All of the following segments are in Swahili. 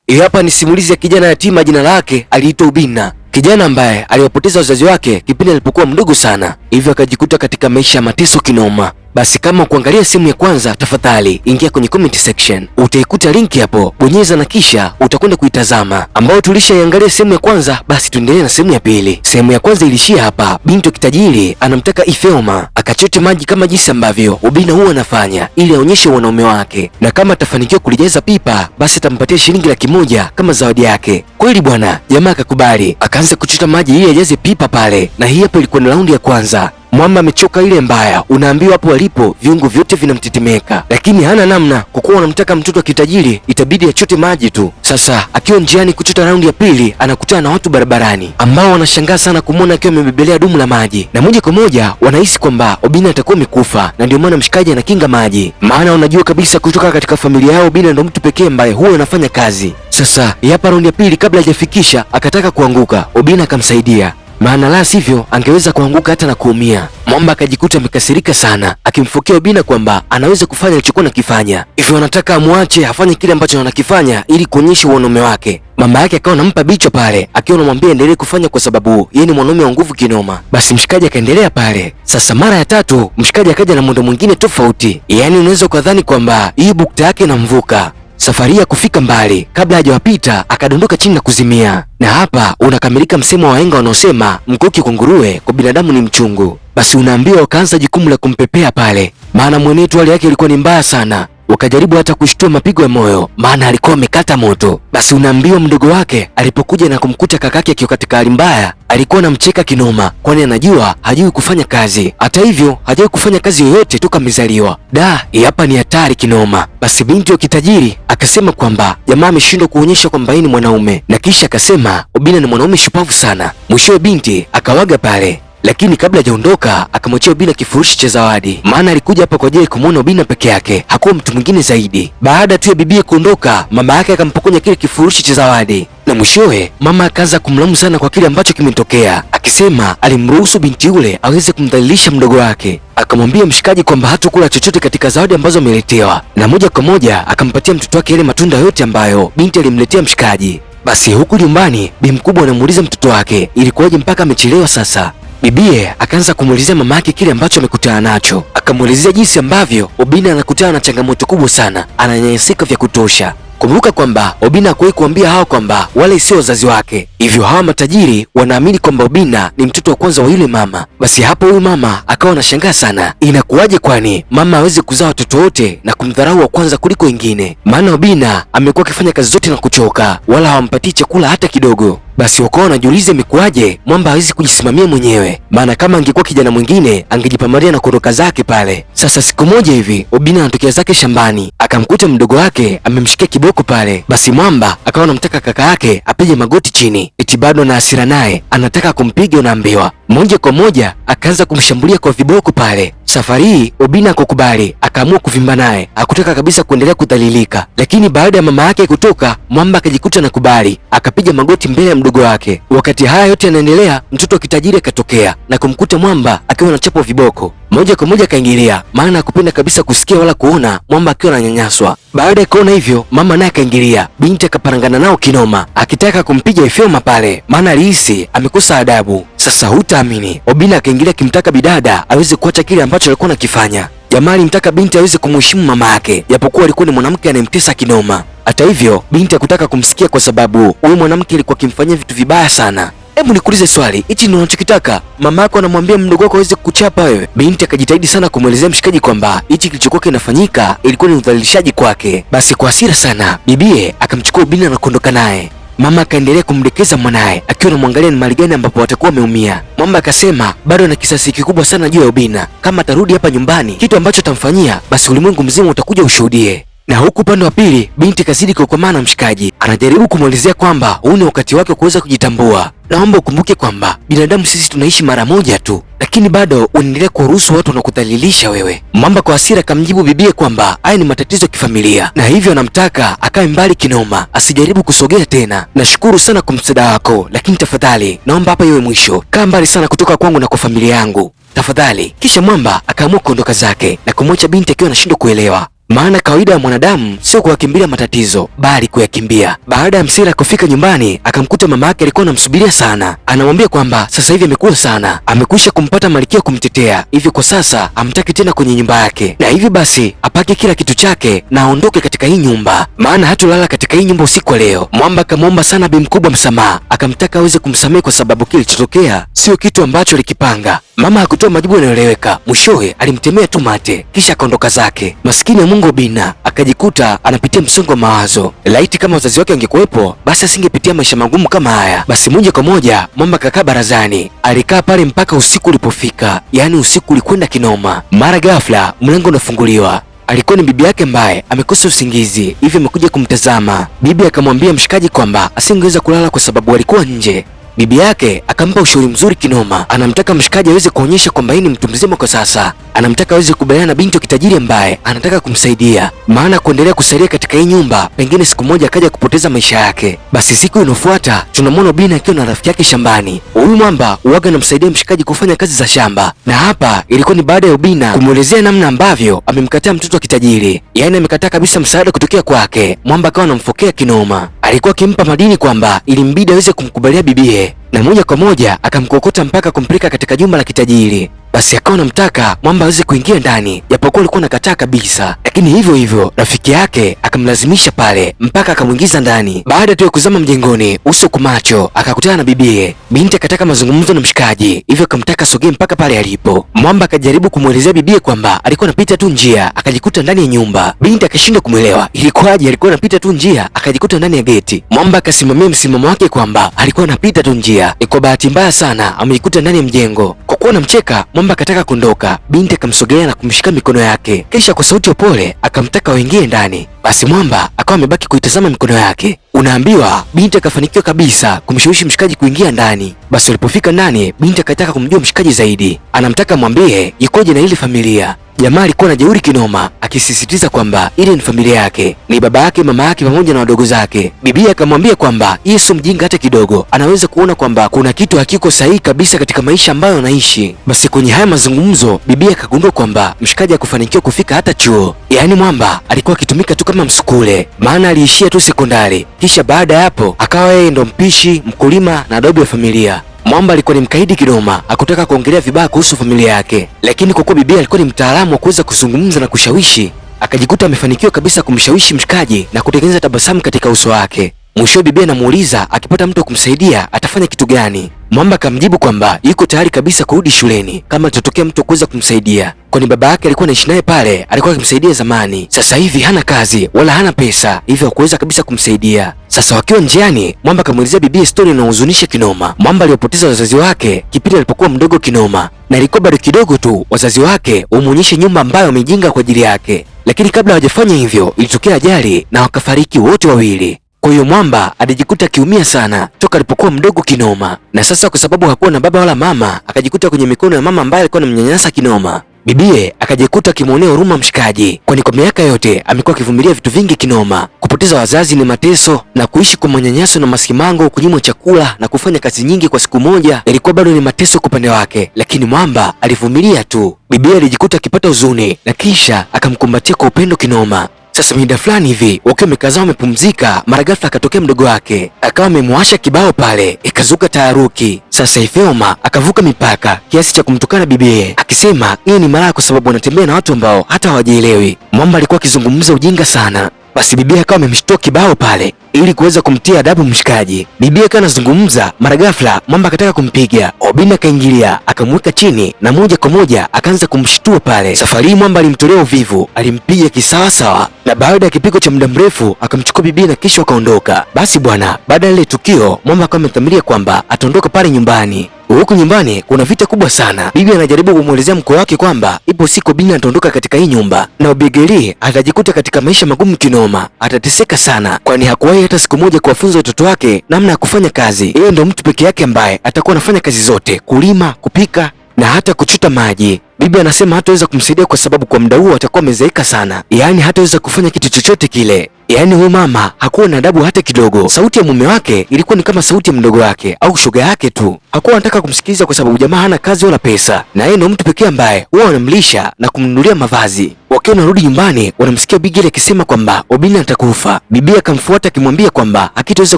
Hii hapa ni simulizi ya kijana yatima, jina lake aliitwa Obinna, kijana ambaye aliwapoteza wazazi wake kipindi alipokuwa mdogo sana, hivyo akajikuta katika maisha ya mateso kinoma. Basi kama kuangalia sehemu ya kwanza, tafadhali ingia kwenye comment section, utaikuta linki hapo, bonyeza na kisha utakwenda kuitazama. Ambao tulishaiangalia sehemu ya kwanza, basi tuendelee na sehemu ya pili. Sehemu ya kwanza ilishia hapa, binti wa kitajiri anamtaka Ifeoma akachote maji kama jinsi ambavyo Obinna huwa anafanya ili aonyeshe wanaume wake, na kama atafanikiwa kulijaza pipa basi atampatia shilingi 100,000 kama zawadi yake. Kweli bwana, jamaa akakubali, akaanza kuchota maji ili ajaze pipa pale, na hii hapo ilikuwa ni raundi ya kwanza. Mwamba amechoka ile mbaya, unaambiwa hapo alipo viungo vyote vinamtetemeka, lakini hana namna, kwa kuwa wanamtaka mtoto wa kitajiri, itabidi achote maji tu. Sasa akiwa njiani kuchota raundi ya pili, anakutana na watu barabarani ambao wanashangaa sana kumwona akiwa amebebelea dumu la maji, na moja kwa moja wanahisi kwamba Obinna atakuwa amekufa, na ndio maana mshikaji anakinga maji, maana wanajua kabisa kutoka katika familia yao Obinna ndo mtu pekee ambaye huwa anafanya kazi. Sasa hapa raundi ya pili, kabla hajafikisha akataka kuanguka, Obinna akamsaidia, maana la sivyo angeweza kuanguka hata na kuumia. Mwamba akajikuta amekasirika sana, akimfokea Obinna kwamba anaweza kufanya alichokuwa anakifanya, hivyo anataka amwache afanye kile ambacho anakifanya ili kuonyesha wanaume wake. Mama yake akawa anampa bicho pale, akiwa anamwambia endelee kufanya kwa sababu yeye ni mwanaume wa nguvu kinoma. Basi mshikaji akaendelea pale. Sasa mara ya tatu mshikaji akaja na mwendo mwingine tofauti, yaani unaweza ukadhani kwamba hii bukta yake inamvuka. Safari ya kufika mbali, kabla hajawapita akadondoka chini na kuzimia. Na hapa unakamilika msemo wa wahenga wanaosema mkuki kwa nguruwe kwa binadamu ni mchungu. Basi unaambiwa wakaanza jukumu la kumpepea pale, maana mwenetu hali yake ilikuwa ni mbaya sana. Wakajaribu hata kushtua mapigo ya moyo, maana alikuwa amekata moto. Basi unaambiwa mdogo wake alipokuja na kumkuta kakake akiwa katika hali mbaya, alikuwa anamcheka kinoma, kwani anajua hajui kufanya kazi. Hata hivyo hajui kufanya kazi yoyote toka amezaliwa. Da, hapa ni hatari kinoma. Basi binti wa kitajiri akasema kwamba jamaa ameshindwa kuonyesha kwamba yeye ni mwanaume, na kisha akasema Obinna ni mwanaume shupavu sana. Mwishowe binti akawaga pale, lakini kabla hajaondoka akamwachia Obinna kifurushi cha zawadi, maana alikuja hapa kwa ajili ya kumuona Obinna peke yake, hakuwa mtu mwingine zaidi. Baada tu ya bibie kuondoka, mama yake akampokonya kile kifurushi cha zawadi, na mwishowe mama akaanza kumlaumu sana kwa kile ambacho kimetokea, akisema alimruhusu binti yule aweze kumdhalilisha mdogo wake. Akamwambia mshikaji kwamba hatokula chochote katika zawadi ambazo ameletewa, na moja kwa moja akampatia mtoto wake yale matunda yote ambayo binti alimletea mshikaji. Basi huku nyumbani bi mkubwa anamuuliza mtoto wake ilikuwaje mpaka amechelewa sasa. Bibie akaanza kumuelezea mama yake kile ambacho amekutana nacho. Akamuelezea jinsi ambavyo Obinna anakutana na changamoto kubwa sana, ananyanyasika vya kutosha. Kumbuka kwamba Obinna hakuwahi kuambia hawa kwamba wale sio wazazi wake, hivyo hawa matajiri wanaamini kwamba Obinna ni mtoto wa kwanza wa yule mama. Basi hapo huyu mama akawa anashangaa sana, inakuwaje kwani mama aweze kuzaa watoto wote na kumdharau wa kwanza kuliko wengine? Maana Obinna amekuwa akifanya kazi zote na kuchoka, wala hawampatii chakula hata kidogo. Basi wakawa wanajiuliza imekuwaje mwamba hawezi kujisimamia mwenyewe, maana kama angekuwa kijana mwingine angejipambalia na kuondoka zake pale. Sasa siku moja hivi Obinna anatokea zake shambani, akamkuta mdogo wake amemshikia kiboko pale. Basi mwamba akawa anamtaka kaka yake apige magoti chini, eti bado na hasira naye anataka kumpiga. Unaambiwa moja kwa moja akaanza kumshambulia kwa viboko pale. Safari hii Obinna akukubali, akaamua kuvimba naye, hakutaka kabisa kuendelea kudhalilika. Lakini baada ya mama yake kutoka, mwamba akajikuta na kubali, akapiga magoti mbele ya mdogo wake. Wakati haya yote yanaendelea, mtoto wa kitajiri akatokea na kumkuta mwamba akiwa anachapwa viboko. Moja kwa moja akaingilia, maana hakupenda kabisa kusikia wala kuona mwamba akiwa ananyanyaswa. Baada ya kuona hivyo, mama naye akaingilia, binti akaparangana nao kinoma, akitaka kumpiga Ifeoma pale, maana alihisi amekosa adabu. Sasa hutaamini, Obinna akaingilia akimtaka bidada aweze kuacha kile ambacho alikuwa anakifanya. Jamaa alimtaka binti aweze kumheshimu mama yake, japokuwa alikuwa ni mwanamke anayemtesa kinoma. Hata hivyo, binti hakutaka kumsikia kwa sababu huyu mwanamke alikuwa akimfanyia vitu vibaya sana. Hebu nikuulize swali, hichi ndio unachokitaka? Mama yako anamwambia mdogo wako aweze kukuchapa wewe. Binti akajitahidi sana kumwelezea mshikaji kwamba hichi kilichokuwa kinafanyika ilikuwa ni udhalilishaji kwake. Basi kwa hasira sana, bibie akamchukua Obinna na kuondoka naye. Mama akaendelea kumdekeza mwanaye akiwa anamwangalia ni mali gani ambapo watakuwa wameumia. Mwamba akasema bado ana kisasi kikubwa sana juu ya Obinna. Kama atarudi hapa nyumbani, kitu ambacho atamfanyia basi ulimwengu mzima utakuja ushuhudie. Na huku upande wa pili binti kazidi kukomaa na mshikaji anajaribu kumwelezea kwamba huu ni wakati wake wa kuweza kujitambua. Naomba ukumbuke kwamba binadamu sisi tunaishi mara moja tu, lakini bado unaendelea kuruhusu watu wanakudhalilisha wewe. Mwamba kwa hasira akamjibu bibie kwamba haya ni matatizo ya kifamilia na hivyo anamtaka akae mbali kinoma, asijaribu kusogea tena. Nashukuru sana kwa msaada wako, lakini tafadhali naomba hapa iwe mwisho. Kaa mbali sana kutoka kwangu na kwa familia yangu tafadhali. Kisha Mwamba akaamua kuondoka zake na kumwacha binti akiwa anashindwa kuelewa. Maana kawaida ya mwanadamu sio kuwakimbilia matatizo bali kuyakimbia. Baada ya Msela kufika nyumbani, akamkuta mama yake alikuwa anamsubiria sana. Anamwambia kwamba sasa hivi amekuwa sana, amekwisha kumpata malkia kumtetea, hivyo kwa sasa amtaki tena kwenye nyumba yake, na hivi basi apake kila kitu chake na aondoke katika hii nyumba, maana hatolala katika hii nyumba usiku wa leo. Mwamba akamwomba sana bi mkubwa msamaha, akamtaka aweze kumsamehe kwa sababu kilichotokea sio kitu ambacho alikipanga. Mama hakutoa majibu yanayoeleweka, mwishowe alimtemea tu mate kisha akaondoka zake. Maskini ya Mungu Obinna akajikuta anapitia msongo wa mawazo. Laiti kama wazazi wake wangekuwepo, basi asingepitia maisha magumu kama haya. Basi moja kwa moja Mwamba kakaa barazani, alikaa pale mpaka usiku ulipofika. Yaani usiku ulikwenda kinoma. Mara ghafla mlango unafunguliwa. Alikuwa ni bibi yake ambaye amekosa usingizi, hivyo amekuja kumtazama. Bibi akamwambia mshikaji kwamba asingeweza kulala kwa sababu alikuwa nje. Bibi yake akampa ushauri mzuri kinoma. Anamtaka mshikaji aweze kuonyesha kwamba yeye ni mtu mzima kwa sasa. Anamtaka aweze kubaliana na binti wa kitajiri ambaye anataka kumsaidia, maana kuendelea kusalia katika hii nyumba pengine siku moja akaja kupoteza maisha yake. Basi siku inofuata tunamwona Obinna akiwa na rafiki yake shambani. Huyu mwamba uwaga anamsaidia mshikaji kufanya kazi za shamba, na hapa ilikuwa ni baada ya Obinna kumuelezea namna ambavyo amemkataa mtoto wa kitajiri, yaani amekataa kabisa msaada kutokea kwake. Mwamba akawa anamfokea kinoma. Alikuwa akimpa madini kwamba ilimbidi aweze kumkubalia bibie, na moja kwa moja akamkokota mpaka kumpeleka katika jumba la kitajiri. Basi akawa anamtaka Mwamba aweze kuingia ndani, japokuwa alikuwa anakataa kabisa, lakini hivyo hivyo rafiki yake akamlazimisha pale mpaka akamuingiza ndani. Baada tu ya kuzama mjengoni uso kwa macho, akakutana na bibie. Binti akataka mazungumzo na mshikaji, hivyo akamtaka sogee mpaka pale alipo. Mwamba akajaribu kumuelezea bibie kwamba alikuwa anapita tu njia akajikuta ndani ya nyumba. Binti akashindwa kumuelewa ilikuwaje alikuwa anapita tu njia akajikuta ndani ya geti. Mwamba akasimamia msimamo wake kwamba alikuwa anapita tu njia, kwa bahati mbaya sana amejikuta ndani ya mjengo. Kwa kuwa anamcheka, Mwamba akataka kuondoka. Binti akamsogelea na kumshika mikono yake, kisha kwa sauti ya pole akamtaka waingie ndani. Basi Mwamba akawa amebaki kuitazama mikono yake. Unaambiwa binti akafanikiwa kabisa kumshawishi mshikaji kuingia ndani. Basi walipofika ndani, binti akataka kumjua mshikaji zaidi, anamtaka mwambie ikoje na ile familia. Jamaa alikuwa na jeuri kinoma, akisisitiza kwamba ile ni familia yake, ni baba yake, mama yake pamoja na wadogo zake. Bibi akamwambia kwamba yeye sio mjinga hata kidogo, anaweza kuona kwamba kuna kitu hakiko sahihi kabisa katika maisha ambayo anaishi. Basi kwenye haya mazungumzo, bibi akagundua kwamba mshikaji hakufanikiwa kufika hata chuo. Yaani Mwamba alikuwa akitumika tu kama msukule, maana aliishia tu sekondari, kisha baada ya hapo akawa yeye ndo mpishi, mkulima na dobi wa familia. Mwamba alikuwa ni mkaidi kinoma, hakutaka kuongelea vibaya kuhusu familia yake, lakini kwa kuwa bibi alikuwa ni mtaalamu wa kuweza kuzungumza na kushawishi, akajikuta amefanikiwa kabisa kumshawishi mshikaji na kutengeneza tabasamu katika uso wake. Mwisho bibi anamuuliza akipata mtu kumsaidia atafanya kitu gani. Mwamba akamjibu kwamba yuko tayari kabisa kurudi shuleni kama atatokea mtu kuweza kumsaidia, kwani baba yake alikuwa anaishi naye pale, alikuwa akimsaidia zamani. Sasa hivi hana kazi wala hana pesa, hivyo hakuweza kabisa kumsaidia. Sasa wakiwa njiani, Mwamba akamuelezea bibi story inayohuzunisha kinoma. Mwamba alipoteza wazazi wake kipindi alipokuwa mdogo kinoma, na ilikuwa bado kidogo tu wazazi wake wamuonyeshe nyumba ambayo wamejenga kwa ajili yake, lakini kabla hawajafanya hivyo ilitokea ajali na wakafariki wote wawili. Kwa hiyo Mwamba alijikuta akiumia sana toka alipokuwa mdogo kinoma, na sasa kwa sababu hakuwa na baba wala mama, akajikuta kwenye mikono ya mama ambaye alikuwa anamnyanyasa kinoma. Bibie akajikuta akimwonea huruma mshikaji, kwani kwa miaka yote amekuwa akivumilia vitu vingi kinoma. Kupoteza wazazi ni mateso, na kuishi kwa manyanyaso na masimango, kunyimwa chakula na kufanya kazi nyingi kwa siku moja ilikuwa bado ni mateso kwa upande wake, lakini Mwamba alivumilia tu. Bibie alijikuta akipata huzuni na kisha akamkumbatia kwa upendo kinoma. Sasa mida fulani hivi wakiwa wamekazaa wamepumzika, mara ghafla akatokea mdogo wake akawa amemwasha kibao pale, ikazuka taharuki. Sasa Ifeoma akavuka mipaka kiasi cha kumtukana bibie, akisema yeye ni malaya kwa sababu anatembea na watu ambao hata hawajielewi. Mwamba alikuwa akizungumza ujinga sana. Basi bibi akawa amemshtua kibao pale ili kuweza kumtia adabu mshikaji. Bibi akawa anazungumza, mara ghafla Mwamba akataka kumpiga. Obinna akaingilia, akamweka chini na moja kwa moja akaanza kumshtua pale. Safari Mwamba alimtolea uvivu, alimpiga kisawasawa, na baada ya kipigo cha muda mrefu akamchukua bibi na kisha akaondoka. Basi bwana, baada ya ile tukio Mwamba akawa amedhamiria kwamba ataondoka pale nyumbani. Huku nyumbani kuna vita kubwa sana. Bibi anajaribu kumuelezea mkwe wake kwamba ipo siku Obinna ataondoka katika hii nyumba na Obiageli atajikuta katika maisha magumu kinoma, atateseka sana, kwani hakuwahi hata siku moja kuwafunza watoto wake namna ya kufanya kazi. Yeye ndo mtu peke yake ambaye atakuwa anafanya kazi zote, kulima, kupika na hata kuchota maji. Bibi anasema hataweza kumsaidia kwa sababu kwa muda huo atakuwa amezeeka sana, yaani hataweza kufanya kitu chochote kile. Yaani huyu mama hakuwa na adabu hata kidogo. Sauti ya mume wake ilikuwa ni kama sauti ya mdogo wake au shoga yake tu. Hakuwa anataka kumsikiliza kwa sababu jamaa hana kazi wala pesa, na yeye ndo mtu pekee ambaye huwa anamlisha na kumnunulia mavazi. Wakiwa wanarudi nyumbani, wanamsikia Bigeli akisema kwamba Obinna atakufa. Bibi akamfuata akimwambia kwamba hakitaweza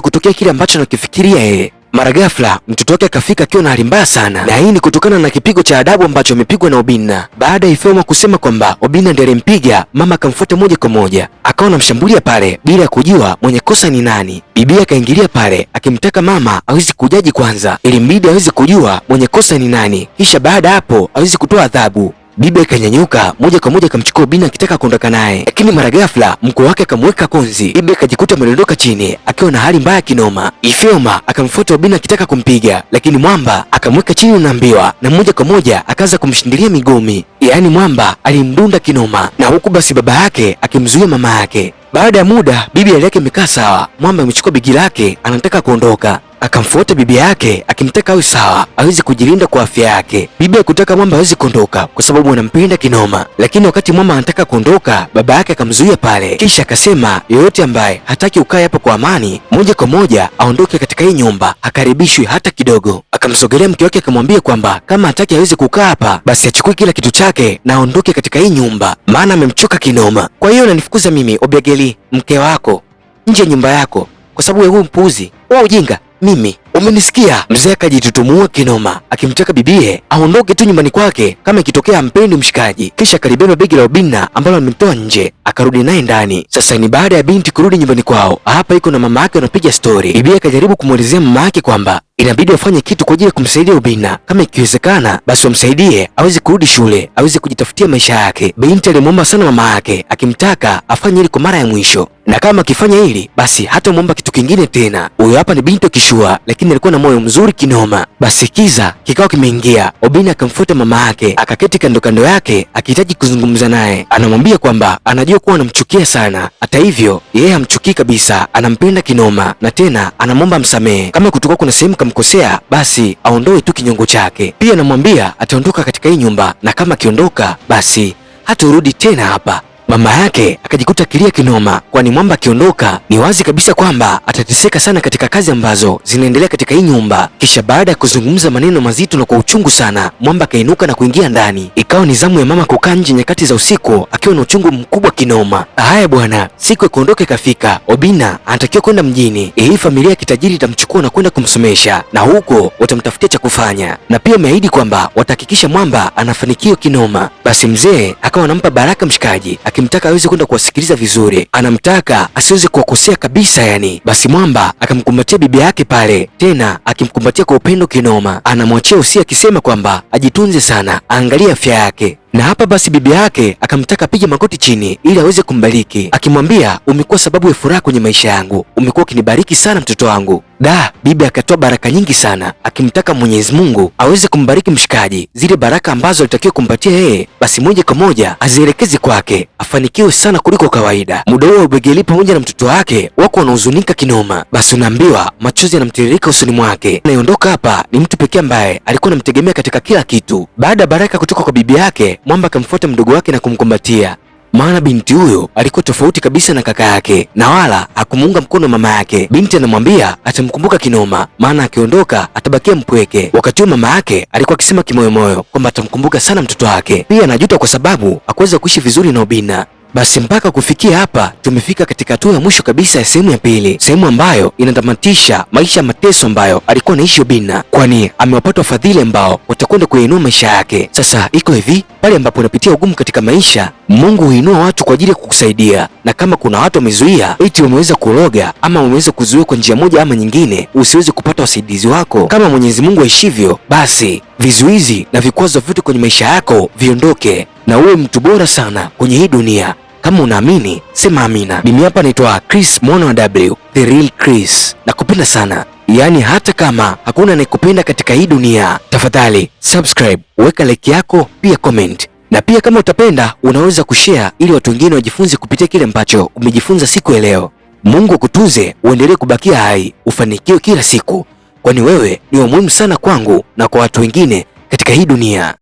kutokea kile ambacho anakifikiria yeye. Mara ghafla mtoto wake akafika akiwa na hali mbaya sana, na hii ni kutokana na kipigo cha adabu ambacho amepigwa na Obinna. Baada ya Ifeoma kusema kwamba Obinna ndiye alimpiga, mama akamfuata moja kwa moja, akawa anamshambulia pale bila kujua mwenye kosa ni nani. Bibi akaingilia pale akimtaka mama aweze kujaji kwanza, ilimbidi aweze kujua mwenye kosa ni nani, kisha baada hapo aweze kutoa adhabu. Bibi akanyanyuka moja kwa moja akamchukua Obinna akitaka kuondoka naye, lakini mara ghafla mkuu wake akamweka konzi. Bibi akajikuta amedondoka chini akiwa na hali mbaya kinoma. Ifeoma akamfuata Obinna akitaka kumpiga, lakini Mwamba akamweka chini, unaambiwa, na moja kwa moja akaanza kumshindilia migumi. Yaani Mwamba alimdunda kinoma, na huku basi baba yake akimzuia mama yake. Baada ya muda bibi hali yake imekaa sawa, Mwamba amechukua begi lake anataka kuondoka. Akamfuata bibi yake akimtaka awe sawa, aweze kujilinda kwa afya yake. Bibi hakutaka Mwamba aweze kuondoka kwa sababu anampenda kinoma, lakini wakati Mwamba anataka kuondoka, baba yake akamzuia pale, kisha akasema yoyote ambaye hataki ukae hapa kwa amani, moja kwa moja aondoke katika hii nyumba, hakaribishwi hata kidogo. Akamsogelea mke wake akamwambia kwamba kama hataki aweze kukaa hapa, basi achukue kila kitu chake na aondoke katika hii nyumba, maana amemchoka kinoma. Kwa hiyo unanifukuza mimi Obiageli, mke wako, nje ya nyumba yako kwa sababu wewe mpuuzi, wewe ujinga mimi umenisikia? Mzee akajitutumua kinoma, akimtaka bibie aondoke tu nyumbani kwake kama ikitokea ampendi mshikaji. Kisha akalibeba begi la Obinna ambalo amemtoa nje, akarudi naye ndani. Sasa ni baada ya binti kurudi nyumbani kwao, hapa iko na mama yake wanapiga story. Bibie akajaribu kumwelezea mama yake kwamba inabidi wafanye kitu kwa ajili ya kumsaidia Obinna, kama ikiwezekana basi wamsaidie aweze kurudi shule, aweze kujitafutia maisha yake. Binti alimwomba sana mama yake, akimtaka afanye hili kwa mara ya mwisho, na kama akifanya hili basi hatamwomba kitu kingine tena. Huyo hapa ni binti kishua, lakini alikuwa na moyo mzuri kinoma. Basi kiza kikao kimeingia. Obinna akamfuata mama yake, akaketi kando kando yake akihitaji kuzungumza naye. Anamwambia kwamba anajua kuwa anamchukia sana, hata hivyo yeye hamchukii kabisa, anampenda kinoma, na tena anamwomba msamehe kama kutoka kuna sehemu kamkosea, basi aondoe tu kinyongo chake. Pia anamwambia ataondoka katika hii nyumba, na kama akiondoka basi hatorudi tena hapa. Mama yake akajikuta kilia kinoma, kwani Mwamba akiondoka ni wazi kabisa kwamba atateseka sana katika kazi ambazo zinaendelea katika hii nyumba. Kisha baada ya kuzungumza maneno mazito na kwa uchungu sana, Mwamba akainuka na kuingia ndani. Ikawa ni zamu ya mama kukaa nje nyakati za usiku akiwa na uchungu mkubwa kinoma. Haya bwana, siku ya kuondoka ikafika. Obinna anatakiwa kwenda mjini. Hii familia ya kitajiri itamchukua na kwenda kumsomesha, na huko watamtafutia cha kufanya, na pia ameahidi kwamba watahakikisha Mwamba anafanikiwa kinoma. Basi mzee akawa anampa baraka mshikaji, akimtaka aweze kwenda kuwasikiliza vizuri, anamtaka asiweze kuwakosea kabisa yani. Basi Mwamba akamkumbatia bibi yake pale, tena akimkumbatia kwa upendo kinoma, anamwachia usia akisema kwamba ajitunze sana, aangalie afya yake. Na hapa basi bibi yake akamtaka apige magoti chini ili aweze kumbariki, akimwambia umekuwa sababu ya furaha kwenye maisha yangu, umekuwa ukinibariki sana mtoto wangu. Da, bibi akatoa baraka nyingi sana, akimtaka Mwenyezi Mungu aweze kumbariki mshikaji, zile baraka ambazo alitakiwa kumpatia yeye, basi moja kwa moja azielekeze kwake, afanikiwe sana kuliko kawaida. Muda huo Obiageli pamoja na mtoto wake wako wanahuzunika kinoma. Basi unaambiwa machozi yanamtiririka usoni mwake. Anayeondoka hapa ni mtu pekee ambaye alikuwa anamtegemea katika kila kitu. Baada ya baraka kutoka kwa bibi yake, Mwamba akamfuata mdogo wake na kumkumbatia, maana binti huyo alikuwa tofauti kabisa na kaka yake na wala hakumuunga mkono mama yake. Binti anamwambia atamkumbuka kinoma, maana akiondoka atabakia mpweke. Wakati huo mama yake alikuwa akisema kimoyomoyo kwamba atamkumbuka sana mtoto wake. Pia anajuta kwa sababu hakuweza kuishi vizuri na Obinna. Basi mpaka kufikia hapa tumefika katika hatua ya mwisho kabisa ya sehemu ya pili, sehemu ambayo inatamatisha maisha ya mateso ambayo alikuwa anaishi Obinna, kwani amewapata wafadhili ambao watakwenda kuinua maisha yake. Sasa iko hivi, pale ambapo unapitia ugumu katika maisha, Mungu huinua watu kwa ajili ya kukusaidia, na kama kuna watu wamezuia, eti wameweza kuroga ama wameweza kuzuia kwa njia moja ama nyingine, usiweze kupata wasaidizi wako, kama Mwenyezi Mungu aishivyo, basi vizuizi na vikwazo vyote kwenye maisha yako viondoke na uwe mtu bora sana kwenye hii dunia. Kama unaamini sema amina. Mimi hapa naitwa Chris Mwana wa W, the real Chris. Nakupenda sana, yaani hata kama hakuna anayekupenda katika hii dunia. Tafadhali subscribe, weka like yako, pia comment, na pia kama utapenda unaweza kushare ili watu wengine wajifunze kupitia kile ambacho umejifunza siku ya leo. Mungu akutunze, uendelee kubakia hai, ufanikiwe kila siku, kwani wewe ni wa muhimu sana kwangu na kwa watu wengine katika hii dunia.